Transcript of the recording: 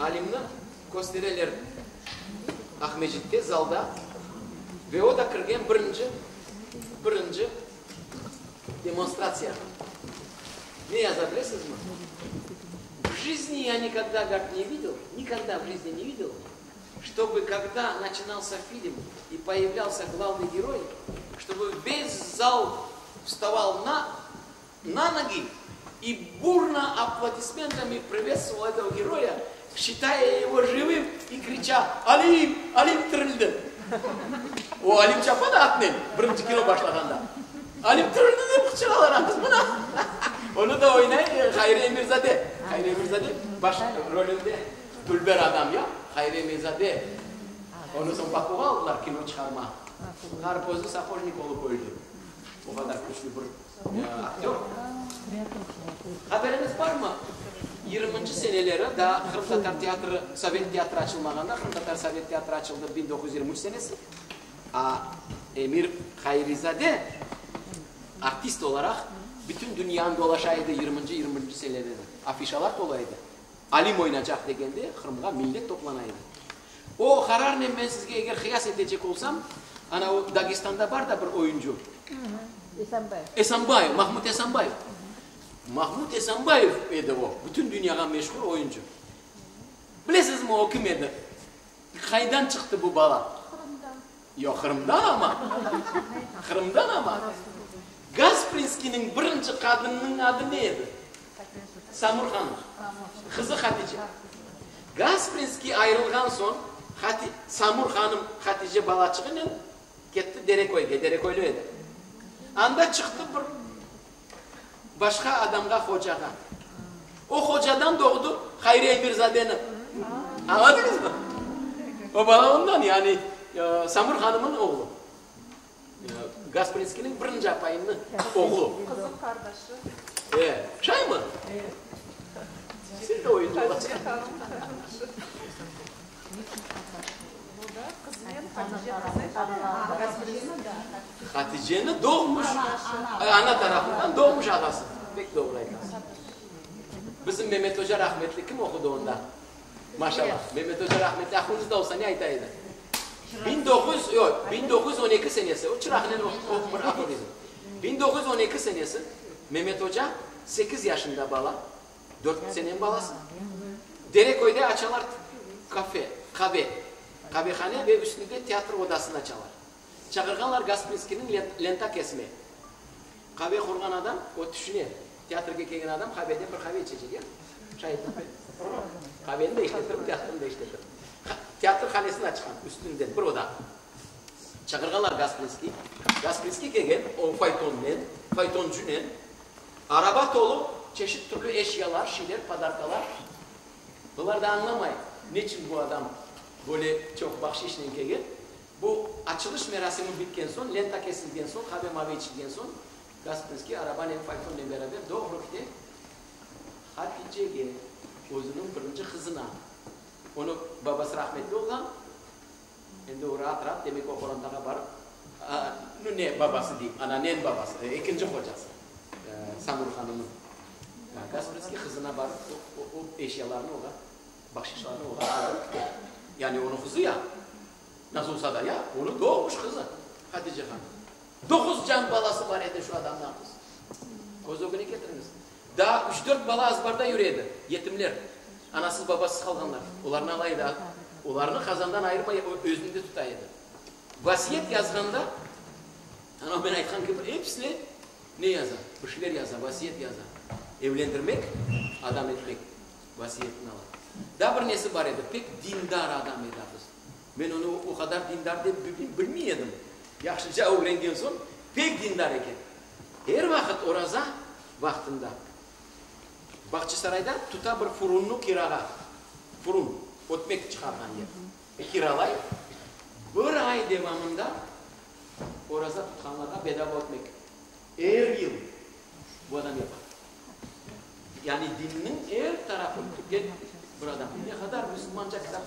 Alimni köstereler Aqmescitte, zalda, ve o da kirgen birinci, birinci demonstratsiyağa. Ne yaza bilesizmi? V жизни я никогда, говорит, не видел, никогда в жизни не видел, чтобы когда начинался фильм и появлялся главный герой, чтобы весь зал вставал на, на ноги и бурно аплодисментами приветствовал этого героя, считая его живым и крича «Алим! Алим tirildi!» O Alim çapa da atnen, birinci kino başlağanda. Alim tirildi dep qıçıralar, biz mına. Onı da oynay Hayri Emirzade. Hayri Emirzade baş rolünde dülber adam ya, Hayri Emirzade. Onı soñ Bakuğa aldılar kino çıqarma. Ğarip özü sapojnik olıp öldi. O qadar küçlü bir aktör. Haberiñiz barmı, yirminci seneleri, daa qırımtatar teatrı, sovet teatrı açılmağanda, qırımtatar sovet teatrı açıldı 1923 senesi, a Emir Hayrizade artist olaraq bütün dünyanı dolaşa edi yirminci, yirmi birinci seneleri. Afişalar tola edi. Alim oynacaq degende Qırımğa millet toplana edi. O qararnen men sizge eger qıyas etecek olsam, ana o Dagestanda bar da bir oyuncı. Esanbayev. Esanbayev, Mahmud Esanbayev. Mahmud Esanbayev edi o, bütün dünyağa meşhur oyuncı. Bilesizmi o kim edi? Qaydan çıqtı bu bala? Qırımdan. Yoq, Qırımdan amma. Qırımdan amma. Gasprinskiyniñ birinci qadınınıñ adı ne edi? Samur hanım. Qızı Hatice. Gasprinskiy ayırılğan soñ, Samur hanım Hatice balaçığınen ketti Dereköyge, Dereköylü edi. Anda çıqtı bir başqa adamğa, hocağa. O hocadan doğdu Hayri Emirzadeni. Añladıñızmı? O bala ondan, yani Samur hanımnıñ oğlu. Gasprinskiyniñ birinci apayınıñ oğlu. Qızım qardaşı. E, şaymı? Sen de oyuncı olasıñ. Haticeni doğmuş, ana tarafından doğmuş ağası. Pek doğru aytasıñ. Bizim Memet oca rahmetli kim oqudı onda? Maşallah. Memet oca rahmetli aqlıñızda olsa ne ayta edi? 1900, yoq, 1912 senesi, o çıraqnen o bir aforizm. 1912 senesi Memet oca sekiz yaşında bala, dört seneniñ balası, Dereköyde açalar kafe, qave, qavehane ve üstünde teatr odasını açalar. Çağırğanlar Gasprinskiyniñ lenta kesme. Qave qurğan adam, o tüşüne, teatrge kelgen adam qaveden bir qave içecek, ya? Şay etip, qaveni de işletir, teatrni de işletir. Teatr hanesini açqan, üstünden bir oda. Çağırğanlar Gasprinskiy. Gasprinskiy kelgen, o faytonnen, faytoncınen, araba tolu çeşit türlü eşyalar, şeyler, podarkalar. Bular da añlamay, neçün bu adam böyle çoq bahşişnen kelgen. Bu açılış merasimi bitken soñ, lenta kesilgen soñ, qave-mave içilgen soñ, Gasprinskiy arabanen, faytonnen beraber doğru kite Haticege, özüniñ birinci qızına. Onıñ babası rahmetli olğan, endi o raat-raat, demek, o qorantağa barıp, nu, ne babası deyim, ananen babası, ekinci qocası, Samur hanımnıñ. Gasprinskiy qızına barıp, o, o eşyalarnı oğa, bahşişlarnı oğa alıp kite. Yani onıñ qızı ya, nasıl olsa da ya, onıñ doğmuş qızı Hatice hanım. Doquz can balası bar edi şu adamdan, qız. Köz ögüne ketiriñiz. Daa üç-dört bala azbarda yüre edi, yetimler, anasız-babasız qalğanlar. Olarnı ala edi, olarnı qazandan ayırmay özünde tuta edi. Vasiyet yazğanda, anav men aytqan kibi, episine ne yaza? Bir şeyler yaza, vasiyet yaza. Evlendirmek, adam etmek vasiyetini ala. Daa bir nesi bar edi, pek dindar adam edi ağız. Men onı o qadar dindar dep bilmey edim. Yahşıca ögrengen soñ, pek dindar eken. Er vaqıt oraza vaqtında Bağçasarayda tuta bir furunnı kirağa, furun, ötmek çıqarğan yer, kiralay, bir ay devamında oraza tutqanlarğa bedava ötmek. Er yıl bu adam yapa. Yani dinniñ er tarafını bilgen bir adam. Ne qadar müsülmanca kitaplar.